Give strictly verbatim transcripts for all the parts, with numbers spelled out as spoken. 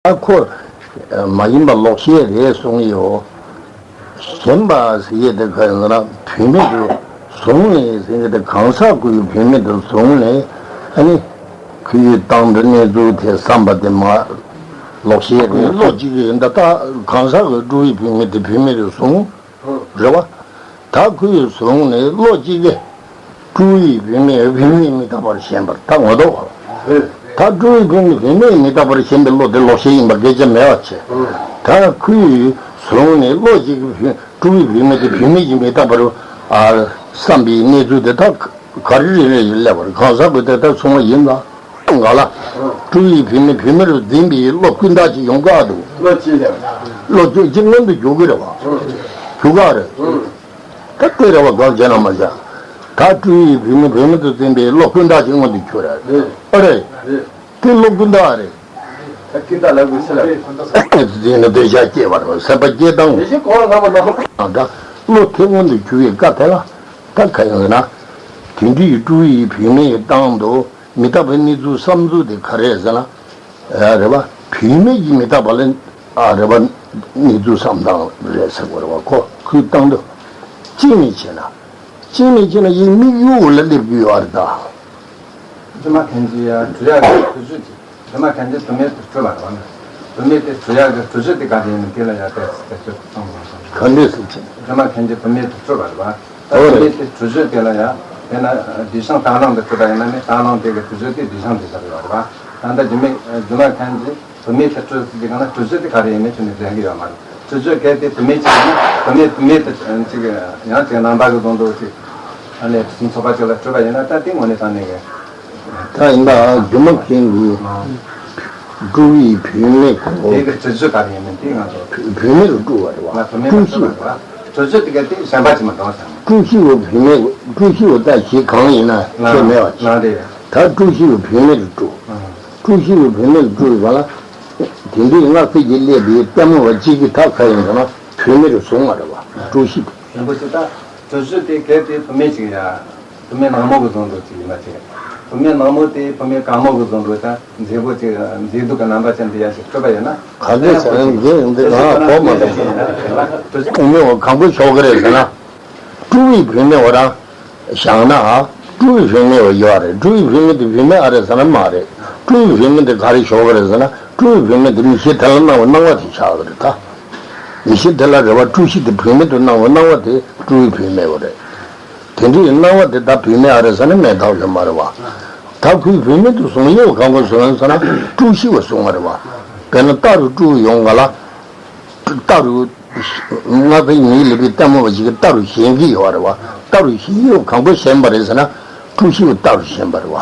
ད་ཁོ་མ་ཡིན་པ་ལོག་བཤད་རེད་གསུང་ཡོད། གཞན་པ་ཟེར་ཡས་དེ་ག་ཡིན་ཟེར་ན་བུད་མེད་དུ་བཟུང་ནས་ཟེར་གྱི་དེ་གང་ཟག་ཁོ་ཡི་བུད་མེད་དུ་བཟུང་ནས་ཨ་ནི་ཁོ་ཡི་སྟེང་དུ་གནས་ཚུལ་དེ་བསམ་པ་དེ་མ་ལོག་བཤད་རེད། བློ་གཅིག་གིས་ད་ལྟ་གང་ཟག་གི་སྤྲུལ་བའི་བུད་མེད་དེ་བུད་མེད་དུ་བཟུང་རེད་བ། ད་ཁོ་ཡི་བཟུང་ནས་བློ་གཅིག་གིས་སྤྲུལ་བའི་བུད་མེད་བུད་མེད་མི་རྟག་པར་ཞེན་པར་ད་ངོ་ཐོག་ད་སྤྲུལ་བའི་བུད་མེད་བུད་མེད་མི་རྟག་པར་ཞེན་པའི་བློ་དེ་ལོག་བཤད་ཡིན་པ་སྐད་ཆ་མེད་པ་བྱས། ད་ཁོ་ཡི་བཟུང་ནས་བློ་གཅིག་གིས་བུ་སྤྲུལ་བའི་བུད་མེད་དེ་བུད་མེད་ཀྱི་མི་རྟག་པར་ཨ་བསམ་པའི་གནས་ཚུལ་དེ་དག་ག་རེ་རེ་རེ་ཡིན་སླེབས་པར་གང་ཟག་གི་དེ་ལྟར་སོང་བ་ཡིན་ལ། ག་ལ། སྤྲུལ་བའི་བུད་མེད་བུད་མེད་རུ་འཛིན་པའི་བློ་ཀུན་བརྟགས་ཀྱི་ཡོང་ག་འདུག་བློ་ཅི་ལས། བློ་ཅི་ཅི་མངོན་དུ་འགྱུར་གི་རེད་བ། འགྱུར་ག་རེད། ད་དེ་རེད་བ་གང་བྱས་ན་མ་བྱ། ད་སྤྲུལ་བའི་བུད་མེད་བུད་མེད་དུ་འཛིན་པའི་བློ་ཀུན་བརྟགས་ཀྱི་མངོན་དུ་གྱུར་རེད། ཨ་རེད། དེ་བློ་ཀུན་བརྟགས་རེད། ད་ཀུན་བརྟགས་ལ་དགོས་ཚེ་ལ། དེ་ནི་འདོད་ཆགས་སྐྱེ་བ་རེད་བ་སྲེད་པ་སྐྱེ་སྟངས། དེ་བཞིན་གོང་ལ་སྔ་མ་ལ། ད་བློ་དེ་མངོན་དུ་གྱུར་བའི་སྐབས་དེ་ལ། ད་ག་ཡིན་ཟེར་ན། དེ་འདྲའི་སྤྲུལ་བའི་བུད་མེད་སྟེང་དུ། མི་རྟག་པའི་གནས་ཚུལ་བསམ་ཚུལ་དེ་ག་རེ་རེད་ཟེར་ན། ཨ་རེད་པ། བུད་མེད་ཀྱི་མི་རྟག་པ་ལ་ཨ་རེད་པ། གནས་ཚུལ་བསམ་སྟངས་རེད་ཟེར་དགོས་རེད་པ་ཁོ་ཁོའི་སྟེང་དུ། གཅིག་ནས་བྱས་ན། གཅིག་ནས་བྱས་ན་ཡིན་དམིགས་ཡུལ་ལ་སླེབས་ཀྱི་ཡོད་རེད་ད། སྒྲོལ་མ་མཁན་ཆེན་ཡ་གྲུ་ཡག་གི་གྲུ་གཟུགས་ཀྱི་སྒྲོལ་མ་མཁན་ཆེན་བུད་མེད་དུ་སྤྲུལ་བ་རེད་པ། བུད་མེད་དེ་གྲུ་ཡག་གི་གྲུ་གཟུགས་དེ་ག་རེ་ཡིན་ནི་དེ་ལ་ཡ་དེ་དེ་ཚོ་གཏོང་དགོས་སོང་། ག་འདྲས་སེ་བྱས། སྒྲོལ་མ་མཁན་ཆེན་བུད་མེད་དུ་སྤྲུལ་བ་རེད་པ། ད་ཨོ་རེད། དེ་དེ་གྲུ་གཟུགས་དེ་ལ་ཡང་དེ་ན་བདེ་ཤང་སྟག་གླང་དུ་སྤྲུལ་པ་ཡིན་ན་ནི་སྟག་གླང་དེ་གི་གྲུ་གཟུགས་དེ་བདེ་ཤང་དེ་ཟེར་ཡོད་རེད་པ། ད་ལྟ་རྒྱུད་སྨད་རྒྱུད་སྨད་མཁན་གྱིས་བུད་མེད་དེ་སྤྲུལ་ཟེར་གྱི་གང་ན་གྲུ་གཟུགས་དེ་ག་རེ་ཡིན་མིན་ཁྱོན་ནས་ལེན་གྱི་ཡོད་མ་རེད། གྲུ་གཟུགས་གལ་ཏེ་བུད་མེད་ཅིག་ཡིན་ན་བུད་མེད་བུད་མེད་དེ་ཅིག་ཡང་ཅིག་རྣམ་པ་གི་དོན་དུ་ཅིག་ཨ་ནི་ཚོགས་པ་ཅིག་ལ་སྤྲུལ་པ་ཡིན་ན་ད་དེ་དངོས་གནས་དྲང་གནས་ཀྱི། ད་ཡིན་པ་རྒྱུ་མ་མཁན་གྱིས་སྤྲུལ་བའི་བུད་མེད་ཁོ། དེ་གི་གྲུ་གཟུགས་ག་རེ་ཡིན་མིན་དེ་ང་ཚོ། བུད་མེད་ལ་སྤྲུལ་བ་རེད་བ། ང་བུད་མེད་ལ་སྤྲུལ་ཞིག་སྤྲུལ་བ་རེད་བ། གྲུ་གཟུགས་དེ་ག་དེ་གཞན་པ་ཅིག་མ་འདྲ་བ་ཟེར་ན། སྤྲུལ་ཞིག་བུད་མེད་སྤྲུལ་ཞིག་བ་ད་གཞི་གང་ཡིན་ན་ཁྱད་མེད་བ་ཅིག་ནང་དེ་ཡོད། ད་སྤྲུལ་ཞིག་བུད་མེད་ལ་སྤྲུལ། སྤྲུལ་ཞིག་བུད་མེད་ལ་སྤྲུལ་བ་ལ། དེ་འདྲའི་སྔགས་ཚིག་གིས་སླེབས་པའི་ལྟད་མོ་བ་གཅིག་གིས་ད་ག་ཡིན་ཟེར་ན་བུད་མེད་ལ་བཟུང་བ་རེད་བ། སྤྲུལ་ཞིག་རིན་པོ་ཆེ་ད་གྲུ་གཟུགས་དེ་གལ་ཏེ་བུད་མེད་ཅིག་ཡ། བུད་མེད་ནག་མོ་གི་བཟོ་འདྲ་ཅིག་ཡིན་པ་བྱས། བུད་མེད་ནག་མོ་དེ་བུད་མེད་དཀར་མོ་གི་བཟོ་འདྲ་དང་མཛེས་པོ་ཅིག་མཛེས་སྡུག་གི་རྣམ་པ་ཅན་དེ་ཡ་ཞིག་སྤྲུལ་པ་ཡིན་ན། ག་ཚོད་ཟེར་ན་འདི་འདི་གང་གོ་མ་ཐུབ། བུད་མེད་འོ་གང་པོ་ཤོག་གི་རེད་ཟེར་ན། སྤྲུལ་བའི་བུད་མེད་འོ་རང་བཞག་ན་ཨ། སྤྲུལ་བའི་བུད་མེད་འོ་ཡོད་རེད། སྤྲུལ་བའི་བུད་མེད་དེ་བུད་མེད་ཨ་རེད་ཟེར་ན་མ་རེད། སྤྲུལ་བའི་བུད་མེད་དེ་ག་རེ་ཤོག་གི་རེད་ཟེར་ན་སྤྲུལ་བའི་བུད་མེད་དེ་མི་ཤི་དེ་ལ་སྣང་བའི་སྣང་བ་དེ་ཤར་གི་རེད་ད། མི་ཤི་དེ་ལ་རེ་བ་སྤྲུལ་ཤིང་དེ་བུད་མེད་དུ་སྣང་བའི་སྣང་བ་དེ་སྤྲུལ་བའི་བུད་མེད་འོ་རེད། དེ་འདྲའི་སྣང་བ་དེ་ད་བུད་མེད་ཨ་རེད་ཟེར་ན་མེད་ཐབས་ཡོད་མ་རེད་བ། ད་ཁོས་བུད་མེད་དུ་བཟུང་ཡས་གང་གོ་བཟུང་ཡས་ཟེར་ན་སྤྲུལ་ཤིང་བ་བཟུང་བ་རེད་བ། དཔེར་ན་རྟ་རུ་སྤྲུལ་ཡོང་ག་ལ། རྟ་རུ། སྔགས་པའི་ཉིད་ལས་པའི་ལྟད་མོ་བ་ཞིག་གིས་རྟ་རུ་ཞེན་གྱི་ཡོད་རེད་བ། རྟ་རུ་ཞེན་ཡས་གང་གོ་ཞེན་པ་རེད་ཟེར་ན་སྤྲུལ་ཤིང་བ་རྟ་རུ་ཞེན་པ་རེད་བ།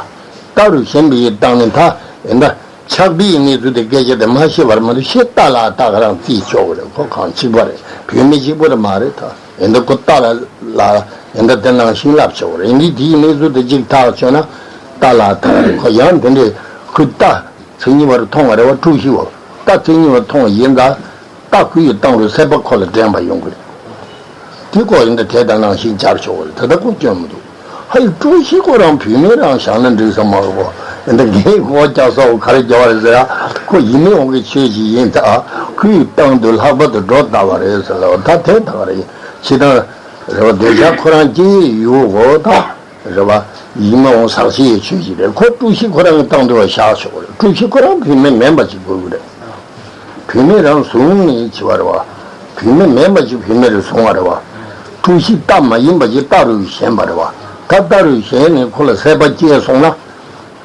རྟ་རུ་ཞེན་པའི་སྟེང་ནས་ད་ཡིན་ད། ཆགས་པའི་གནས་ཚུལ་དེ་སྐད་ཆ་དེ་མ་ཤེས་པར་མ་གཏོགས་ཤེས་རྟ་ལ་རྟ་ག་རང་རྩིས་ཆོག་གི་རེད། ཁོ་གང་གཅིག་པ་རེད། བུད་མེད་གཅིག་པ་རེད་མ་རེད་ད། ཡིན་ད་ཁོ་རྟ་ལ་ལ་ཡིན་ད་དེ་ནང་བཞིན་ལབ་ཆོག་གི་རེད། ཡིན་དུས་དེའི་གནས་ཚུལ་དེ་གཅིག་ཐག་ཆོད་ན་རྟ་ལ་རྟ་རེད། ཁོ་ཡང་དེ་འདྲའི་ཁོའི་རྟ་མཚན་ཉིད་པར་མཐོང་བ་རེད་བ། སྤྲུལ་ཤིང་བ་རྟ་མཚན་ཉིད་པར་མཐོང་བ་ཡིན་ད། རྟ་ཁོ་ཡི་སྟེང་རུ་སྲེད་པ་ཁོ་ལ་འདྲེན་པ་ཡོང་གི་རེད། དེ་ཁོ་ཡིན་ད་དེ་དང་ནང་བཞིན་སྦྱར་ཆོག་གི་རེད། ད་ལྟ་ཁོ་སྐྱོན་མི་འདུག་ཧ་ཡི་སྤྲུལ་ཤིང་ཁོ་རང་བུད་མེད་རང་བཞག་ན་འགྲིག་ས་མ་རེད་གོ། ཡིན་ད་རྒན་གོ་རྒྱག་ས་གོ་ག་རེ་རྒྱག་པ་རེད་ཟེར་ཡ། ཁོ་ཡིན་མིན་འོང་གི་ཆོས་ཤིག་ཡིན་ད། ཁོ་ཡི་སྟེང་དུ་ལྷག་པར་དུ་སྒྲོ་བཏགས་པ་རེད་ཟེར་ལ་ད་དེ་ད་ག་རེད། ཕྱི་དང་རེ་བ་འདོད་ཆགས་ཁོ་རང་སྐྱེ་ཡི་ཡོད་གོ་ད། རེད་བ། ཡིན་མ་འོང་ཟག་བཅས་ཡི་ཆོས་ཤིག་རེད། ཁོ་སྤྲུལ་ཤིང་ཁོ་རང་གི་སྟེང་དུ་བ་བཞག་ཆོག་གི་རེད། སྤྲུལ་ཤིང་ཁོ་རང་བུད་མེད་མིན་པ་ཅིག་དགོས་ཀྱི་རེད། བུད་མེད་རང་བཟུང་ནས་བྱེད་པ་རེད་བ། བུད་མེད་མིན་པ་ཅིག་བུད་མེད་རུ་བཟུང་བ་རེད་བ། སྤྲུལ་ཤིང་རྟ་མ་ཡིན་པ་ཅིག་རྟ་རུ་ཞེན་པ་རེད་བ། ད་རྟ་རུ་ཞེན་ནས་ཁོ་ལ་སྲེད་པ་སྐྱེས་སོང་ན།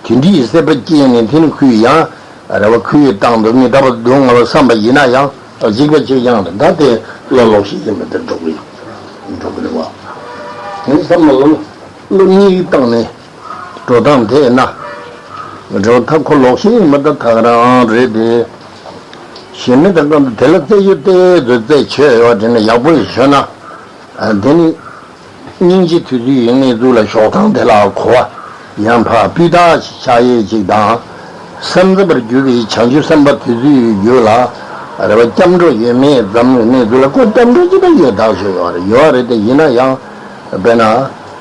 དེ་འདྲའི་སྲེད་པ་སྐྱེས་ནས་དེ་ནི་ཁོའི་ཡང་རེ་བ་ཁོའི་སྟེང་དུ་མི་རྟག་པར་སྡུག་བསྔལ་བ་བསམ་པ་ཡིན་ན་ཡང་འཇིགས་པ་ཅིག་ཡང་རེད། ད་དེ་བློ་ལོག་ཤིག་ཡིན་པ་དེ་འགྲོ་གི་ཡོད། འགྲོ་གི་རེད་བ། དེ་བསམ་བློ་བློ་གཉིས་བཏང་ནས་འགྲོ་སྟངས་དེ་ན་འགྲོ་ད་ཁོ་ལོག་ཤིག་ཡིན་པ་ད་ཐག་རང་རེད་དེ། གཞན་མི་དང་ཀུན་ཏུ་དེ་ལ་རྩེ་རྒྱུ་ཏེ་ཚོ་རྩེ་ཆོད་ཡོད་དེ་ནི་ཡག་པོ་ཡིན་ཤོད་ན། དེ་ནི། སྙིང་རྗེ་དུས་ཚོད་ཡིན་ནས་གཙུག་ལ་ཞོགས་ཐང་དེ་ལ་གོ་བ། ཡང་ཕར་སྤུས་དག་ཅིག་ཆགས་ཡས་ཅིག་དང་། སེམས་ཙམ་པར་གྱུར་པའི་བྱང་ཆུབ་སེམས་དཔའ་དུས་ཚོད་ཡོད་ལ། རེ་བ་སྐྱབས་འགྲོ་ཡོད་མེད་ཙམ་གྱི་གནས་ཚུལ་ལ་ཁོ་སྐྱབས་འགྲོ་ཅིག་ད་ཡོད་ཐག་ཆོད་ཡོད་རེད། ཡོད་རེད་དེ་ཡིན་ན་ཡང་། དཔེར་ན།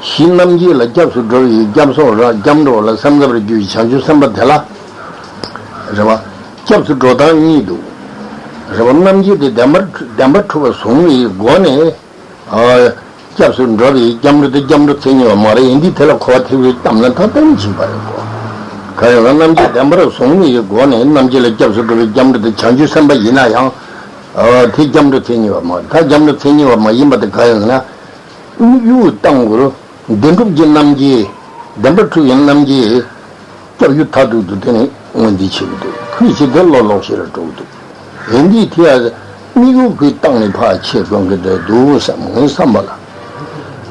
གཞི་རྣམ་བསྐྱེད་ལ་སྐྱབས་སུ་འགྲོ་བའི་སྐྱབས་སོགས་ར་སྐྱབས་འགྲོ་ལ་སེམས་ཙམ་པར་གྱུར་པའི་བྱང་ཆུབ་སེམས་དཔའ་དེ་ལ། རེ་བ། སྐྱབས་སུ་འགྲོ་སྟངས་གཉིས་འདུག་རེད་བ། རྣམ་འབྱེད་དེ་བདེན་པ་བདེན་པ་གྲུབ་པ་བཟུང་བའི་སྒོ་ནས། ཨ། སྐྱབས་སུ་འགྲོ་བའི་སྐྱབས་འགྲོ་དེ་སྐྱབས་འགྲོ་མཚན་ཉིད་པ་མ་རེད། ཡིན་དུས་དེ་ལ་གོ་བ་ཐེབས་པའི་གཏམ་ལ་ཐ་དད་ཕྱིན་པ་རེད་གོ། གང་ཡིན་ལ་རྣམ་འབྱེད་བདེན་པར་བཟུང་བའི་སྒོ་ནས་རྣམ་འབྱེད་ལ་སྐྱབས་སུ་འགྲོ་བའི་སྐྱབས་འགྲོ་དེ་བྱང་ཆུབ་སེམས་དཔའ་ཡིན་ན་ཡང་། ཨ། དེ་སྐྱབས་འགྲོ་མཚན་ཉིད་པ་མ་རེད། ད་སྐྱབས་འགྲོ་མཚན་ཉིད་པ་མ་ཡིན་པ་དེ་གང་ཡིན་ལ། དམིགས་ཡུལ་བཏང་དགོས། བདེན་གྲུབ་ཀྱི་རྣམ་འབྱེད། བདེན་པར་གྲུབ་པའི་རྣམ་འབྱེད། སྐྱབས་ཡུལ་མཐར་ཐུག་ཏུ་དེ་ནི་མངོན་དུ་བྱེད་ཀྱི་འདུག་ཁུལ་བྱེད་དེ་བློ་ལོག་ཤེས་ལ་འགྲོ་གི་འདུག་ཡིན་དུས་དེ་ཡང་དམིགས་ཡུལ་ཁུལ་བཏང་ནས་ཕར་ཆས་དགོས་ཀྱི་འདུག་བསམ་ངའི་བསམ་པ་ལ།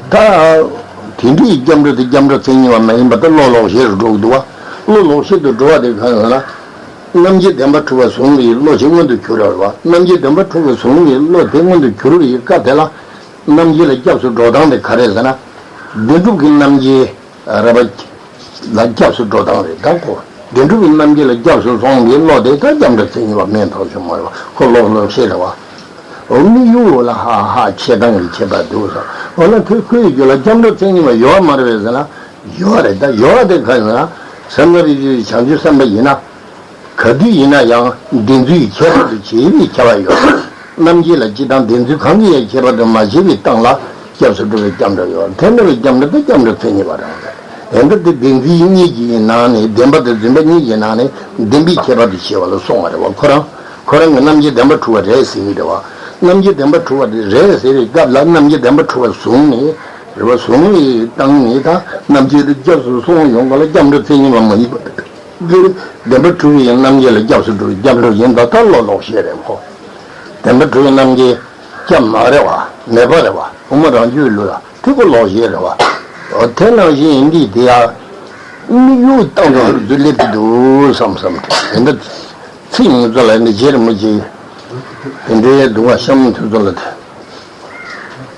ད་དེ་འདྲའི་སྐྱབས་འགྲོ་དེ་སྐྱབས་འགྲོ་མཚན་ཉིད་པ་མ་ཡིན་པ་དེ་བློ་ལོག་ཤེས་ལ་འགྲོ་གི་འདུག་བ། བློ་ལོག་ཤེས་དུ་འགྲོ་བ་དེ་གང་ཡིན་ལ། རྣམ་འབྱེད་བདེན་པར་གྲུབ་པ་བཟུང་བའི་བློ་ཞིག་མངོན་དུ་གྱུར་བ་རེད་བ། རྣམ་འབྱེད་བདེན་པར་གྲུབ་པ་བཟུང་བའི་བློ་དེ་མངོན་དུ་གྱུར་བའི་སྐབས་དེ་ལ། རྣམ་འབྱེད་ལ་སྐྱབས་སུ་འགྲོ་སྟངས་དེ་ག་རེ་ཟེར་ན། བདེན་གྲུབ་ཀྱི་རྣམ་འབྱེད་རེད་པ། ལ་སྐྱབས་སུ་འགྲོ་སྟངས་རེད་ད་གོ། བདེན་གྲུབ་ཀྱི་རྣམ་འབྱེད་ལ་སྐྱབས་སུ་སོང་བའི་བློ་དེ་ད་སྐྱབས་འགྲོ་མཚན་ཉིད་པ་མིན་ཐག་ཆོད་མ་རེད་པ། ཁོ་ལོག་ལོག་ཤེས་རེད་པ། འོ་དམིགས་ཡུལ་འོ་ལ་ཧ་ཧ་ཆེ་སྟངས་ཀྱི་ཁྱད་པར་འདུག་ཟེར། འོ་ན་དེ་ཁོའི་རྒྱུད་ལ་སྐྱབས་འགྲོ་མཚན་ཉིད་པ་ཡོད་མ་རེད་པས་ཟེར་ན། ཡོད་རེད་ད། ཡོད་རེད་དེ་ག་ཡིན་ན། སེམས་ལ་རིག་བྱེད་བྱང་ཆུབ་སེམས་དཔའ་ཡིན་ན། ག་དུས་ཡིན་ན་ཡང་བདེན་རྫུན་གྱི་ཁྱད་པར་དུ་བྱེད་པའི་ཁྱད་པར་ཡོད། རྣམ་འབྱེད་ལ་སྤྱི་དང་བདེན་རྫུན་གང་གི་ཡང་ཁྱད་པར་དུ་མ་བྱེད་པའི་སྟངས་ལ་སྐྱབས་སུ་འགྲོ་བའི་སྐྱབས་འགྲོ་ཡོད། དེ་འདྲ་བའི་སྐྱབས་འགྲོ་དེ་སྐྱབས་འགྲོ་མཚན་ཉིད་པ་རང་རེད། ཡང་ད་དེ་བདེན་རྫུན་གཉིས་ཀྱི་ནང་ནས་བདེན་པ་དང་རྫུན་པ་གཉིས་ཀྱི་ནང་ནས་བདེན་པའི་ཁྱད་པར་དུ་བྱེད་པ་ལ་སོང་བ་རེད་བ། ཁོ་རང་ཁོ་རང་གི་རྣམ་འབྱེད་བདེན་པར་གྲུབ་པ་རེད་ཟེར་གྱི་རེད་བ། རྣམ་འབྱེད་བདེན་པར་གྲུབ་པ་རེད་ཟེར་བའི་སྐབས་ལ་རྣམ་འབྱེད་བདེན་པར་གྲུབ་པ་བཟུང་ནས་རེད་བ། བཟུང་བའི་སྟངས་ནས་ད་རྣམ་འབྱེད་དུ་སྐྱབས་སུ་སོང་ཡོང་ག་ལ་སྐྱབས་འགྲོ་མཚན་ཉིད་པ་མ་ཡིན་པ། འདིར་བདེན་པར་གྲུབ་པའི་རྣམ་འབྱེད་ལ་སྐྱབས་སུ་འགྲོ་བའི་སྐྱབས་འགྲོ་ཡིན་ད་ལྟ་བློ་ལོག་ཤེས་རེད་ཁོ། བདེན་པར་གྲུབ་པའི་རྣམ་འབྱེད་སྐྱབས་མ་རེད་བ། མེད་པ་རེད་བ། དབུ་མ་རང་རྒྱུད་ལུགས་ལ་དེ་ཁོ་ལོག་ཤེས་རེད་བ། འོ་དེ་ནང་བཞིན་ཡིན་དུས་དེ་ཡང་དམིགས་ཡུལ་བཏང་དུ་ཧུར་ཚུར་སླེབས་ཀྱི་འདུག་བསམ་བསམ་དེ་འདྲ་ཚིག་ངོ་ཚོ་ལ་འདི་རྗེ་རིན་པོ་ཆེ་དེ་འདྲའི་སྡུག་བསྔལ་གཤམ་དུ་ཚོ་ལ་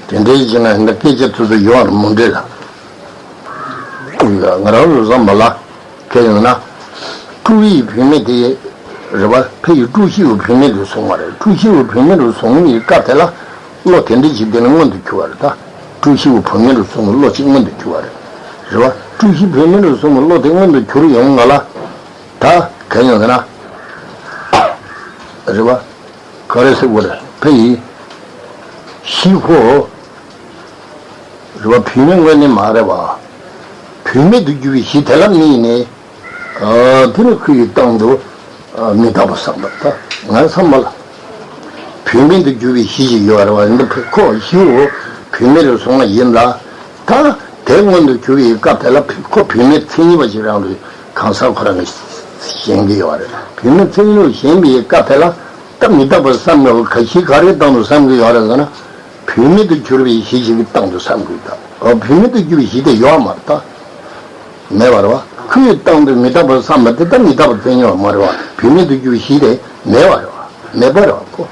དེ་འདྲའི་བྱས་ན་འདི་སྐད་ཆ་དུ་ཚོ་ཡོང་བར་མི་འདྲ་ལ། ང་རང་ཚོ་བསམ་པ་ལ། དེ་ཡང་ན། སྤྲུལ་པའི་བུད་མེད་དེ། རེད་བ། ཕ་ཡི་སྤྲུལ་གཞི་བའི་བུད་མེད་དུ་བཟུང་བ་རེད། སྤྲུལ་གཞི་བའི་བུད་མེད་དུ་བཟུང་བའི་སྐབས་དེ་ལ། བློ་དེ་འདྲ་ཞིག་དེ་ནི་མངོན་དུ་གྱུར་བ་རེད་ད། སྤྲུལ་གཞི་བའི་བུད་མེད་དུ་བཟུང་བའི་བློ་ཅིག་མངོན་དུ་གྱུར་བ་རེད། རེད་བ། སྤྲུལ་གཞི་བུད་མེད་དུ་བཟུང་བའི་བློ་དེ་མངོན་དུ་གྱུར་ཡོང་ང་ལ། ད། གང་ཡང་ཟེར་ན། རེད་བ། ག་རེ་ཟེར་དགོས་རེད། ཕ་ཡི། གཞི་ཁོ། རེད་བ། བུད་མེད་དངོས་གནས་མ་རེད་བ། བུད་མེད་དུ་གྱུར་པའི་གཞི་དེ་ལ་དམིགས་ནས། ཨ། དེ་ནི་ཁོ་ཡི་སྟེང་དུ། ཨ། མི་རྟག་པ་བསམ་པ་ད་ངའི་བསམ་པ་ལ། བུད་མེད་དུ་གྱུར་པའི་གཞི་ཞིག་ཡོད་རེད་བ། འདི་ཁོ་གཞིའོ། བུད་མེད་དུ་སོང་བ་ཡིན་ལ། ད་དེ་མངོན་དུ་གྱུར་པའི་སྐབས་དེ་ལ་ཁོ་བུད་མེད་མཚན་ཉིད་པ་ཞིག་རང་དུ་གང་ཟག་ཁོ་རང་གིས་ཞེན་གྱི་ཡོད་རེད། བུད་མེད་མཚན་ཉིད་པ་ཞེན་པའི་སྐབས་དེ་ལ་ད་མི་རྟག་པ་བསམ་ཡོད་ག་གཞི་ག་རེའི་སྟེང་དུ་བསམ་གྱི་ཡོད་རེད་ཟེར་ན། བུད་མེད་དུ་གྱུར་པའི་གཞི་ཞིག་གི་སྟེང་དུ་བསམ་དགོས་ད། ཨོ། བུད་མེད་དུ་གྱུར་པའི་གཞི་དེ་ཡོད་མ་རེད་ད། མེད་པ་རེད་བ། ཁོའི་སྟེང་དུ་མི་རྟག་པ་བསམ་པ་དེ་ད་མི་རྟག་པ་བཙན་ཡོད་མ་རེད་བ། བུད་མེད་དུ་གྱུར་པའི་གཞི་དེ་མེད་པ་རེད་བ། མེད་པ་རེད་བ་ཁོ།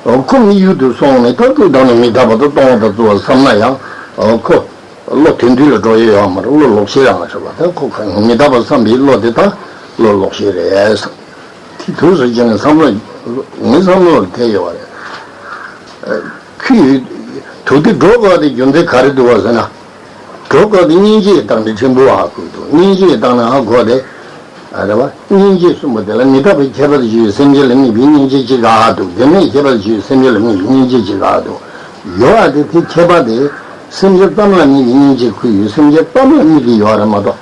ཨོ། ཁོ་དམིགས་ཡུལ་དུ་སོང་ནས་ད་སྤྲོས་བྲལ་ནས་མི་རྟག་པ་དང་སྟོང་པ་དང་རྩོལ་བ་བསམ་ན་ཡང་། ཨོ། ཁོ་བློ་དེ་འདུལ་ལ་འགྲོ་ཡས་ཡོད་མ་རེད། བློ་ལོག་ཤེས་རང་རེད་བ། ད་ཁོ་ག་མི་རྟག་པ་བསམ་པའི་བློ་དེ་ད་བློ་ལོག་ཤེས་རེད་བསམ། དེ་དུས་སུ་བྱས་ནས་བསམ་བློ། ངའི་བསམ་བློ་ལ་དེ་ཡོད་པ་རེད། ཁོས། དུག་དེ་སྒྲོ་བཀག་དེ་རྒྱུ་མཚན་ག་རེ་འདུག་བ་ཟེར་ན། སྒྲོ་བཀག་དེ་སྙིང་རྗེ་བཏང་ནས་ཕྲན་བུ་ཧ་གོ་འདུག་སྙིང་རྗེ་བཏང་ནས་ཧ་གོ་དེ། ཨ། རེད་བ། སྙིང་རྗེ་གསུངས་པ་དེ་ལ་མི་རྟག་པའི་ཁྱད་པར་དུ་གྱུར་པའི་སེམས་ཅན་ལ་དམིགས་པའི་སྙིང་རྗེ་གཅིག་ག་འདུག་བདེན་མེད་ཁྱད་པར་དུ་གྱུར་པའི་སེམས་ཅན་ལ་དམིགས་པའི་སྙིང་རྗེ་གཅིག་ག་འདུག་ཡོད་པ་དེ་དེ་ཁྱད་པར་དེ། སེམས་ཅན་ཙམ་ལ་དམིགས་པའི་སྙིང་རྗེ་ཁོ་ཡོད། སེམས་ཅན་ཙམ་ལ་དམིགས་ཀྱི་ཡོད་རེད་མ་གཏོགས།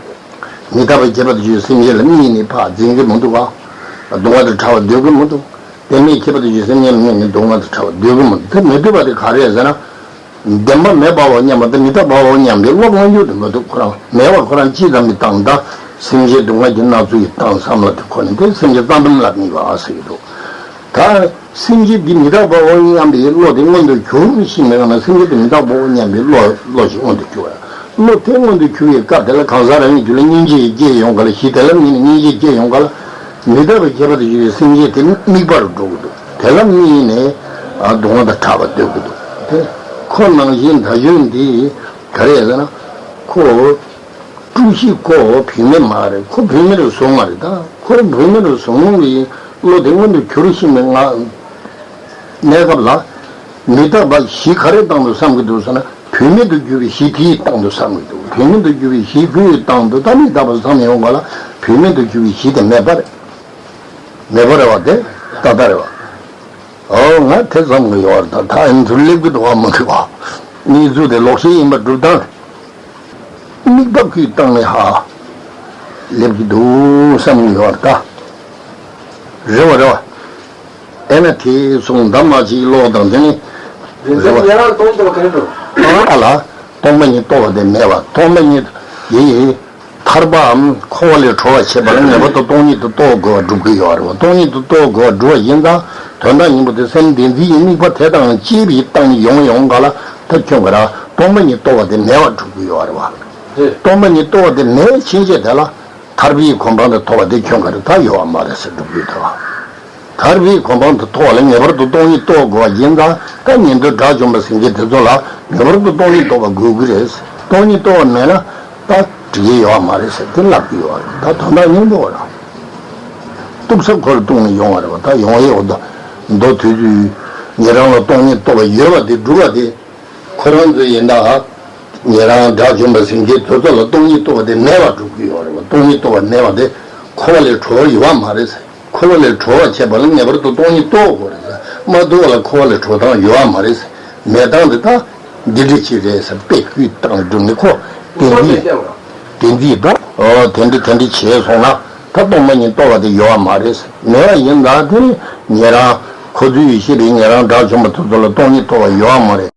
མི་རྟག་པའི་ཁྱད་པར་དུ་གྱུར་སེམས་ཅན་ལ་དམིགས་ནས་ཕར་འཛིན་གྱི་མི་འདུག་ག་སྡུག་བསྔལ་དང་ཕྲ་བ་འདོད་ཀྱི་མི་འདུག་བདེན་མེད་ཁྱད་པར་དུ་གྱུར་སེམས་ཅན་ལ་དམིགས་ནས་སྡུག་བསྔལ་དང་ཕྲ་བ་འདོད་ཀྱི་མི་འདུག་དེ་མི་འདོད་པ་དེ་ག་རེ་རེད་ཟེར་ན། བདེན་པ་མེད་པའོ་སྙམ་པ་དང་མི་རྟག་པའོ་སྙམ་པའི་བློ་མངོན་གྱུར་དུ་མི་འདུག་ཁོ་རང་མེད་པ་ཁོ་རང་ཅི་ཙམ་གྱི་སྟངས་དང་སེམས་ཅན་སྡུག་བསྔལ་གྱི་སྣང་ཚུལ་གྱི་སྟངས་བསམ་བློ་དེ་ཁོ་ནི་དེ་སེམས་ཅན་ཙམ་ཙམ་ལ་དམིགས་པ་ཟེར་གྱི་འདུག་ད། སེམས་ཅན་འདི་མི་རྟག་པའོ་སྙམ་པའི་བློ་དེ་མངོན་དུ་གྱུར་ཞིག་མེད་པ་ན་སེམས་ཅན་འདི་མི་རྟག་པའོ་སྙམ་པའི་བློ་བློ་ཞིག་མངོན་དུ་གྱུར་བ། བློ་དེ་མངོན་དུ་གྱུར་བའི་སྐབས་དེ་ལ་གང་ཟག་རང་ཉིད་རྒྱུད་ལ་སྙིང་རྗེ་ཞིག་སྐྱེས་ཡོང་ག་ལ། གཞི་དེ་ལ་དམིགས་ནས་སྙིང་རྗེ་སྐྱེས་ཡོང་ག་ལ། མི་རྟག་པའི་ཁྱད་པར་དུ་གྱུར་པའི་སེམས་ཅན་དེ་དམིགས་པར་འགྲོ་གི་འདུག་དེ་ལ་དམིགས་ནས་སྡུག་བསྔལ་དང་ཕྲ་བ་འདོད་ཀྱི་འདུག་དེ་ཁོ་ནང་བཞིན་ད་གཞོན་འདི་ག་རེ་ཟེར་ན། ཁོ། སྤྲུལ་གཞི་ཁོ་བུད་མེད་མ་རེད། ཁོ་བུད་མེད་རུ་བཟུང་བ་རེད་ད། ཁོ་བུད་མེད་རུ་བཟུང་བའི་བློ་དེ་མངོན་དུ་གྱུར་ཞིག་མེད་ང་། གནས་སྐབས་ལ། མི་རྟག་པ་གཞི་ག་རེ་སྟེང་དུ་བསམ་གྱི་འདུག་ཟེར་ན། བུད་མེད་དུ་གྱུར་པའི་གཞི་དེའི་སྟེང་དུ་བསམ་གྱི་འདུག་བུད་མེད་དུ་གྱུར་པའི་གཞི་ཁོའི་སྟེང་དུ་ད་མི་རྟག་པ་བསམ་ཡོང་ག་ལ། བུད་མེད་དུ་གྱུར་པའི་གཞི་དེ་མེད་པ་རེད། མེད་པ་རེད་བ། དེ་ཏག་ཏག་རེད་བ། ཨོ་ང་དེ་ཙམ་གྱི་ཡོད་རེད། ད་ད་ཨེ་ཚུར་སླེབས་ཀྱི་འདུག་བ་མ་འདུག་བ། གནས་ཚུལ་དེ་ལོག་ཤེས་ཡིན་པ་སྒྲུབ་སྟངས། དམིགས་པ་ཁུལ་བཏང་ནས་ཧ་སླེབས་ཀྱི་འདུག་བསམ་གྱི་ཡོད་རེད་ད། རེད་བ་རེད་བ། ཨེ་ན་དེ་སོང་འདབ་མ་གཅིག་ཀློག་དང་དེ་ནི། རེད་བ། ཉན་རང་སྟོང་དུ་ག་རེ་འགྲོ། ཨ་ལ། སྟོང་པ་ཉིད་རྟོགས་པ་དེ་མེད་པ། སྟོང་པ་ཉིད་ཡིན། ཐར་པའམ་འཁོར་བ་ལས་གྲོལ་བར་བྱེད་པ་ལ་ངེས་པར་དུ་སྟོང་ཉིད་དུ་རྟོགས་དགོས་པ་སྒྲུབ་ཀྱི་ཡོད་རེད་བ། སྟོང་ཉིད་དུ་རྟོགས་དགོས་པ་སྒྲུབ་པ་ཡིན་ཙང་དོན་དམ་ཡིན་པ་དེ་སེམས་བདེན་འཛིན་གྱི་དམིགས་པ་དེ་དང་བཅས་པའི་སྟེང་ནས་ཡོང་ཡོང་ག་ལ་ད་ཁྱོད་ཀྱི་ར་སྟོང་པ་ཉིད་རྟོགས་པ་དེ་མེད་པ་སྒྲུབ་ཀྱི་ཡོད་རེད་བ། སྟོང་པ་ཉིད་རྟོགས་པ་དེ་མེད་ཕྱིན་ཆད་དེ་ལ་ཐར་པའི་གོ་འཕང་དུ་ཐོབ་པ་དེ་ཁྱོད་ཀྱི་ར་ད་ཡོད་པ་མ་རེད་ཟེར་སྒྲུབ་ཀྱི་ཡོད་རེད་བ། ཐར་པའི་གོ་འཕང་དུ་ཐོབ་པ་ལ་ངེས་པར་དུ་སྟོང་ཉིད་རྟོགས་དགོས་པ་ཡིན་ཙང་ད་ཉན་ཐོས་དགྲ་བཅོམ་པ་སེང་གེ་དེ་ཚོ་ལ་ངེས་པར་དུ་སྟོང་ཉིད་རྟོགས་པ་དགོས་ཀྱི་རེད། སྟོང་ཉིད་རྟོགས་པ་མེད་ན་ད་འགྲིག་གི་ཡོད་མ་རེད་ཟེར་དེ་ལབ་ཀྱི་ཡོད་རེད། ད་དོན་དག་སྙིང་པོ་ར། གཏུགས་ས་ཁོ་ར་གཏུགས་ནས་ཡོང་བ་རེད་བ། ད་ཡོང་ཡས་འོ་ད་མདོ་དུས་ཚོད་ཉན་རང་ལ་སྟོང་ཉིད་རྟོགས་པ་ཡོད་པ་དེ་སྒྲུབ་པ་དེ། ཁོ་རང་ཚོ་ཡིན་ད། ཉན་རང་དགྲ་བཅོམ་པ་སེང་གེ་དེ་ཚོ་ལ་སྟོང་ཉིད་རྟོགས་པ་དེ་མེད་པ་སྒྲུབ་ཀྱི་ཡོད་རེད་བ། སྟོང་ཉིད་རྟོགས་པ་མེད་པ་དེ་འཁོར་བ་ལས་གྲོལ་བ་ཡོད་པ་མ་རེད་ཟེར། འཁོར་བ་ལས་གྲོལ་བར་བྱེད་པ་ལ་ངེས་པར་དུ་སྟོང་ཉིད་རྟོགས་དགོས་རེད་ཟེར། མ་རྟོགས་པ་ལ་འཁོར་བ་ལས་གྲོལ་སྟངས་ཡོད་པ་མ་རེད་ཟེར། མེད་སྟངས་དེ་ད་འདི་འདྲ་ཅིག་རེད་ཟེར་དཔེ་ཁུལ་བཏང་ནས་སྒྲུབ་ནས་ཁོ་དེ་འདི་དེ་འདི་ད་ཨོ་དེ་འདྲ་དེ་འདྲ་བྱས་སོང་ན་ད་སྟོང་པ་ཉིད་རྟོགས་པ་དེ་ཡོད་པ་མ་རེད་ཟེར། མེད་པ་ཡིན་ད་དེ་ཉན་རང་ཁོ་ཚོའི་ཡེ་ཤེས་རེད། ཉན་རང་དགྲ་བཅོམ་པ་དེ་ཚོ་ལ་སྟོང་ཉིད་རྟོགས་པ་ཡོད་པ་མ་རེད།